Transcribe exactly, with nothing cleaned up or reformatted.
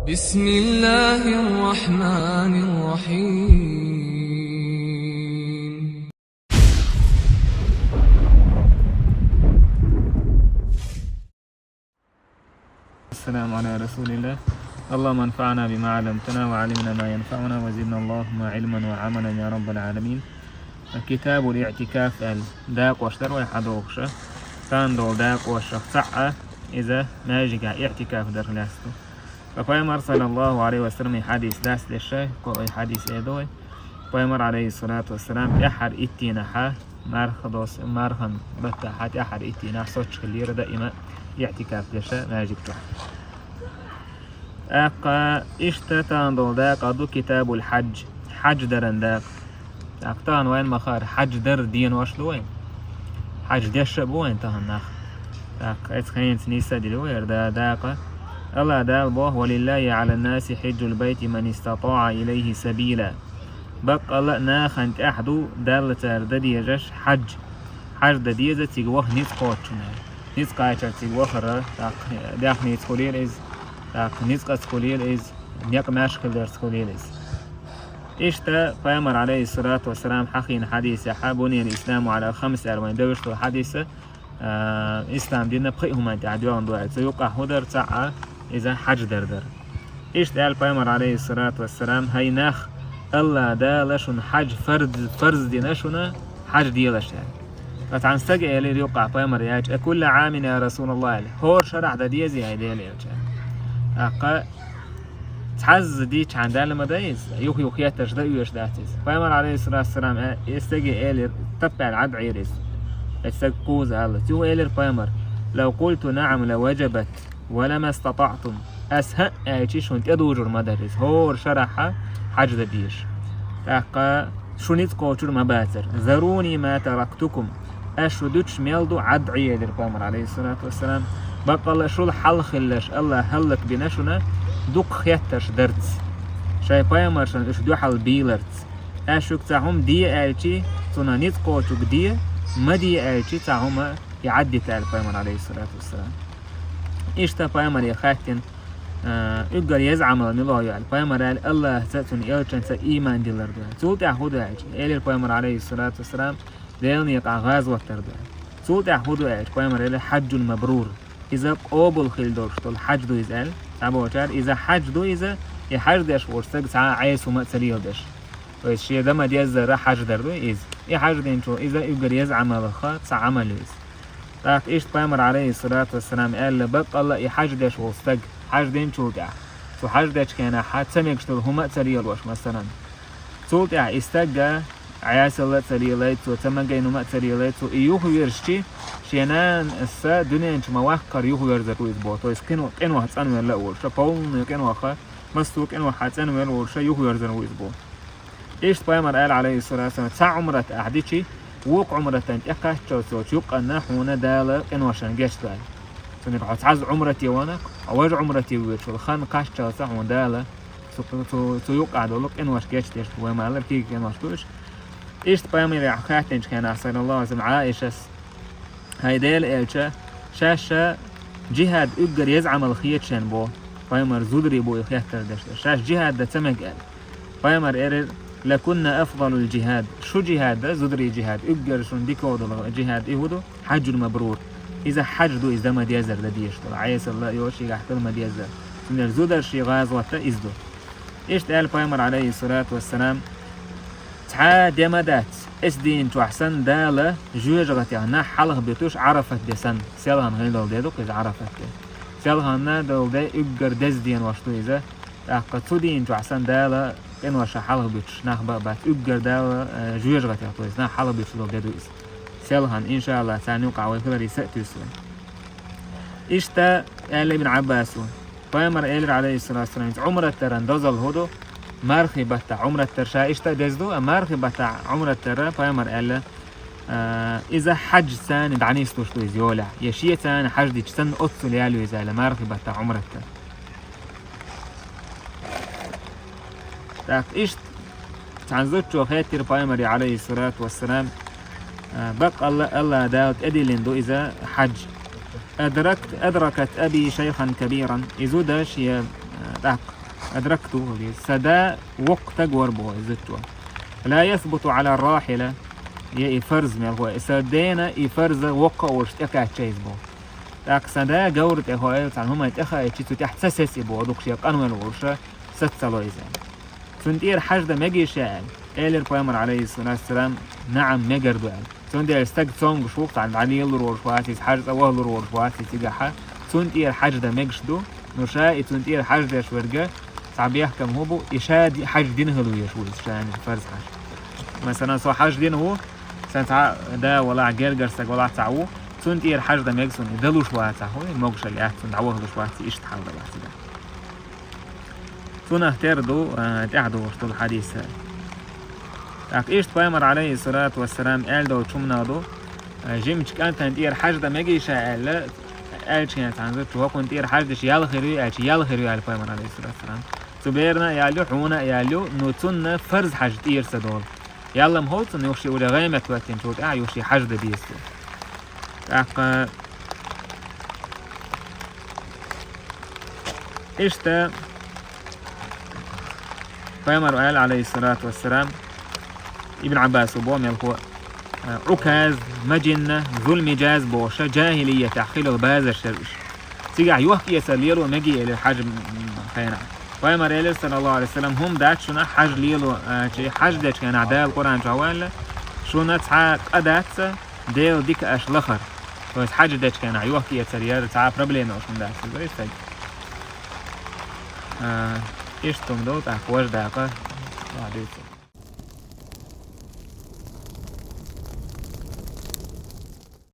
بسم الله الرحمن الرحيم. السلام على رسول الله. اللهم انفعنا بما علمتنا وعلمنا ما ينفعنا وزدنا اللهم علما وعملا يا رب العالمين. كتاب الاعتكاف аьлла дакъош дар вай хьадохуша. Тахана долу дакъошах цхьаъ иза маьждигехь иътикаф дарх лаьцна ду. Ткъа Пайхамар, саллаллаху алейхи ва саллям, и хьадис дас деша, кхо и хьадис эр ду вай. Пайхамар, алейхиссалату вассалам, тӀаьххьара иттийнахьа, марха дос-, мархан баттахьа тӀаьххьара иттийнахь соцуш хиллера даима иътикаф деша маьждиг чохь. ТӀаккха иштта тахана долу дакъа ду китабул хьадж, хьадж даран дакъа. ТӀаккха тахана вайн ма-хаара хьадж дар денош ду вайн. Хьадж деш а бу вайн тахана нах. ТӀаккха эцу хенца нийса а дили вай, да-, дакъа. Алла Дала боху: «Валиллахи гӀала ннаси хьиджул байти ман истатаӀа илайхи сабила». Баккъалла а нахана тӀехь ду Далла цара дан дезаш хьадж. Хьадж дан деза цига ваха ницкъ кхочуш. Ницкъ кхачар цига вахара, тӀаккха даьхница хуьлийла иза, тӀаккха ницкъаца хуьлийла иза, некъ маьрша хиларца хуьлийла иза. Иштта Пайхамар, алейхиссалату вассалам, хьахийна хьадисехьа, «Буниял исламу гӀала хамс» аьлла вайн девзаш долу хьадиса, а, ислам дина пхи хӀуманна тӀехь доьгӀна ду аьлла. Цу юкъахь хӀун дара, цхьаъ а иза хьадж дар дара. Иштта аьлла Пайхамар, алейхиссалату вассалам: «ХӀай нах, Алла Дала шуна хьадж фарз, фарз дина шуна, хьадж делаш», аьлла. Ткъа цхьана стага элира юкъахь Пайхамар яьлча: «А кулла гӀамин, я Расулаллах?» аьлла. «ХӀора шарахь дан дезий, хӀай Делан элча?» ТӀаккха цхьазза дийчхьана даьлла ма дай иза, юха-юха хеттарш дан оьшуш дац иза. Пайхамар, алейхиссалату вассалам, э, и стаге элира, таппаьлла Ӏад Ӏийра иза. И стаг кхуза аьлла. Цо элира Пайхамар: «Лав къулту наӀам ла ваджабат, ва ла мастатаӀтум». Ас хӀаъ аьлчи шуна тӀедужур ма дара иза. ХӀора шарахьа хьадж дан дезаш. ТӀаккха шу ницкъ кхочур ма бацара. «Заруни ма тарактукум». Ас шу дуьтуш мел ду Ӏад Ӏийелира Пайхамар, алейхиссалату вассалам. Баккъалла шул хьалха хилларш Аллах хӀаллакбина шуна дукха хеттарш дарца, шайн пайхамаршна уьш дуьхьал бийларца. Ас шуьга цхьа хӀума де аьлчи, цунах ницкъ кхочург де, ма де аьлчи, цхьа хӀума и Ӏад дита аьлла Пайхамар, алейхиссалату вассалам. Иштта Пайхамаре хаьттина, а, уггар еза Ӏамал мила ю аьлла. Пайхамар аьлла, Аллахца а, цуьнан элчанца а ийман дилар ду аьлла. Цул тӀаьхьа хӀун ду аьлча, элира Пайхамар, алейхиссалату вассалам, Делан некъахь гӀазот дар ду аьлла. Цул тӀаьхьа хӀун ду аьлча, Пайхамар элира, хьаджун мабрур. Иза къобал хила долуш долу хьадж ду иза аьлла. Цхьаболчара, иза хьадж ду иза, и хьадж деш волчу стага цхьа а Ӏеса хӀума а ца леладеш. То есть шен дан ма-деззара хьадж дар ду иза. И хьадж динчул иза уггар еза Ӏамалаха цхьа Ӏамал ю иза. ТӀаккха иштта Пайхамар, алейхиссалату вассалам, аьлла, баккъалла и хьадж деш волу стаг, хьадж динчул тӀаьхьа, цу хьадж дечу хенахь ца мегаш долу хӀума а ца лелош, масалан. Цул тӀаьхьа и стагга Ӏесалла а ца лелайта цо, ца мегайна хӀума а ца лелайта цо, и юхаверзчи, шен нана аса дуьнен чу ма-ваккхара юхаверзар ву иза боху. То есть къино-, къинойх цӀанвелла а волуша, полный къинойха, массо а къинойх цӀанвелла волуша юхаверзар ву иза боху. Иштта Пайхамар аьлла, алейхиссалату вассалам, цхьа Ӏумрат ахь дичи, вукху Ӏумратан тӀекхаччалц йолчу юккъанна хьуна Дала къиношан гечдойла. Цундела хьо цхьазза Ӏумрате ванах, хьо важа Ӏумрате воьдуш волу хан кхаччалца хьуна Дала цу, цу, цу юккъахь долу къинош гечдеш ду, вай ма-аллара, кегий къинош ду уьш. Иштта Пайхамарехь хаьттинчу хенахь, саллаллаху алейхи ва саллям, Ӏаишас: «ХӀай Делан элча, шаьш ша джихад уггар еза Ӏамал хеташ шена боху?» Пайхамар зударий бу и хеттар деш дара. Шаьш джихад дан ца мега аьлла. Пайхамар элира: «Лакунна афдалул джихад». Шу джихад, зударий джихад, уггар шуна дика долу джихад и хӀун ду? Хьаджул мабрур. Иза хьадж ду, иза дан ма-деззара дан дезаш долу. Ӏесалла а йолуш, шегахь хила ма-деззара. Цундела зударший гӀазот а иза ду. Иштта аьлла Пайхамар, алейхиссалату вассалам: «Цхьа а де ма дац, эс дийна чохь санна Дала жоьжахатех нах хьалха буьтуш Ӏарафат де санна». Селхана хила долу де ду-кх иза Ӏарафат де. Селхана долу де уггар деза денош ду иза. ТӀаккха цу дийна чохь санна Дала къиноша хьалха буьтуш нах бан а бац, уггар Дала, э, жоьжахатех, то есть нах хьалха буьтуш долу де ду иза. Селхана, иншааллах, царна юкъахь вай хиларе са а туьйсу вай. Иштта аьлла Ибн Ӏаббасо: Пайхамар элира, алейхиссалату вассалам, иза Ӏумрат даран дозалла хӀун ду? Мархи баттахь Ӏумрат дар ша иштта а деза ду, а мархи баттахь Ӏумрат дар, Пайхамар аьлла, а, иза хьаджца дӀанислуш ду иза йолехь. Я шеца хьадждича санна оццул ял ю иза аьлла, мархи баттахь Ӏумрат дар. ТӀаккха иштта цхьана зудчо хаьттира Пайхамаре, алейхиссалату вассалам, а, баккъалла Алла Дала тӀедиллина ду иза хьадж. «Адракт-, адракат аби шайхан кабиран». И зуда шен, ТӀаккха, أدركت, хӀун ду иза, сан да воккха стаг вар боху иза зудчо. لا يثبت على الراحلة, я и фарз мел хӀу, сан дена и фарз воккха а волуш тӀекхаьчча иза боху. ТӀаккха сан да говра тӀе хӀоьллина цхьана хӀуманна тӀехаийтича, цу тӀехь ца сеца и боху, дукха шен къанвелла волуша саццалой иза. Цунна тӀера хьаж дан мегий ша аьлла, элира пайхамар, алейхиссалату вассалам, наӀам, мегар ду аьлла. Цундела стаг цомгуш ву, цхьаьна дӀалелалур волуш вац иза, хьажа цӀа вахалур волуш вац иза цигахьа, цунна тӀера хьаж дан мегаш ду, ну ша и цунна тӀера хьаж деш верг, цхьа бехкам хӀун бу, и ша ди-, хьаж дина хила везаш ву иза, шайна фарз хьаж. Масалан, со хьаж дина ву, сан цхьа да валахь, гергара стаг валахь цхьаъ ву, цунна тӀера хьаж дан мега суна, и далуш вацахь, хӀун, могушалла яц цунна, дӀавахалуш вац, иштта хьал далахь цигахь. Цунах тера ду, а, тӀаьхьа догӀуш долу хьадис. ТӀаккха иштта пайхамар, алейхиссалату вассалам, аьлла долчу хӀуманах ду, а, жимачу кӀантана тӀера хьаж дан мегий ша аьлла, аьллачу хенахь цхьана зудчо, хӀокхунна тӀера хьаж деш ял хир ю аьлча, ял хир ю аьлла пайхамар, алейхиссалату вассалам. Цу берана а ял ю, хьуна а ял ю, ну цунна фарз хьаж тӀера ца долу. Ял-м хӀоццуна юха ши уьре гӀемет хӀоьттинчул тӀаьхьа юха ши хьаж дан деза цо. ТӀаккха иштта пайхамар аьлла, алейхиссалату вассалам, Ибн Ӏаббаса боху мелхо, Ӏуказ, Мажинна, Зулмижаз бохуша, жахӀилиятехь хилла базарш яра уьш. Цигахь йохк-эцар лело мегий элира хьаж, м, хенахь. Пайхамар элира, саллаллаху алейхи ва саллям, хӀума дац шуна хьаж лело, а, чи хьаж дечу хенахь Дала Къуръан чохь ваьлла, шуна цхьа къа дац, Делан дика аша лахара. То есть хьаж дечу хенахь йохк-эцар яра, цхьа а проблема йолуш хӀума дац иза, вай стаг. А, иштта хӀума ду, тӀаккха важа дакъа, а, дуьйцу.